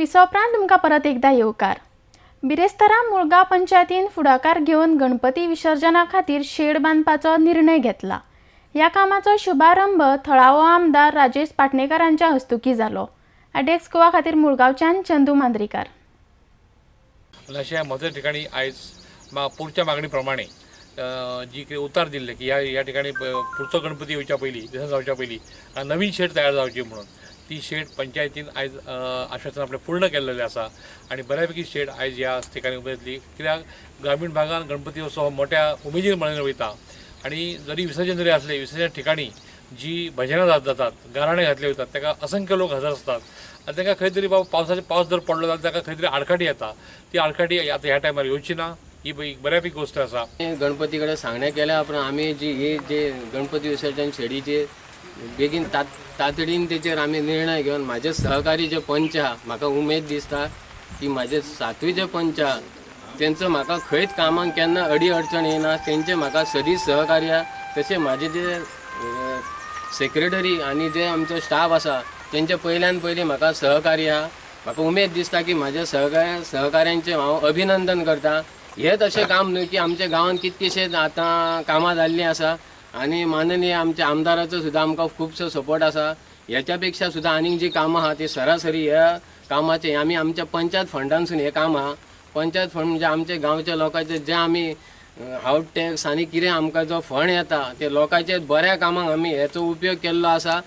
विसवपरांत तुमकां परत एकदा येवकार. बिरेस्तारा मुळगांव पंचायतीन फुडाकार घेवन गणपती विसर्जना खातीर शेड बांदपाचो निर्णय घेतला. ह्या कामाचो शुभारंभ थळावो आमदार राजेश पाटणेकारांच्या हस्तुकीं जालो. आयडेक्स गोवा खातीर मुळगांवच्यान चंदू मांद्रीकार. अशा म्हत्वाच्या ठिकाणी आयज पुढच्या मागणी प्रमाणे जी कितें उतार दिल्ले की ह्या ठिकाणी पुढचो गणपती येवच्या पयलीं, विसर्जन जावच्या पयलीं नवीन शेड तयार जावची म्हणून ती शेड पंचायतीन आयज आश्वासन आपलें पूर्ण केल्लें आसा आनी बऱ्यापैकी शेड आयज ह्या ठिकाणी उबे जातली. कित्याक ग्रामीण भागान गणपती उत्सव मोठ्या उमेदीन मनयलो वयता आनी जरी विसर्जन जरी आसलें, विसर्जन ठिकाणी जी भजनां जातात, गाराणे घातले वयतात, ताका असंख्य लोक हजर आसतात आनी तांकां खंय तरी बाबा पावसाचे पावस जर पडलो जाल्यार ताका खंय तरी आडखटी येता. ती आडखटी आतां ह्या टायमार येवची ना, ही बऱ्यापैकी गोश्ट आसा. गणपती कडेन सांगणें केल्या उपरांत आमी जी ही जे गणपती विसर्जन शेडीचे बेगीन तातडीन तेचेर आमी निर्णय घेवन म्हाजे सहकारी जे पंच आहा, म्हाका उमेद दिसता की म्हाजे सातूय जे पंच आहा तेंचो म्हाका खंयच कामाक केन्ना अडी अडचण येना, तेंचे म्हाका सदींच सहकार्य आहा. तशें म्हाजे जे सेक्रेटरी आनी जे आमचो स्टाफ आसा तेंचे पयल्यान पयलीं म्हाका सहकार्य आहा. म्हाका उमेद दिसता की म्हाज्या सहकाऱ्यांचें हांव अभिनंदन करता. हें तशें काम न्हय की आमच्या गांवांत कितकेशेच आतां कामां जाल्लीं आसा आनी माननीय आमच्या आमदाराचो सुद्दां आमकां खुबसो सपोर्ट आसा. ह्याच्या पेक्षा सुद्दां आनीक जी कामां आहा ती सरासरी ह्या कामाचें आमी आमच्या पंचायत फंडांसून हें काम आहा. पंचायत फंड म्हणजे आमच्या गांवच्या लोकांचे जे आमी हावज टॅक्स आनी कितें आमकां जो फंड येता ते लोकांचे बऱ्या कामांक आमी हेचो उपयोग केल्लो आसा.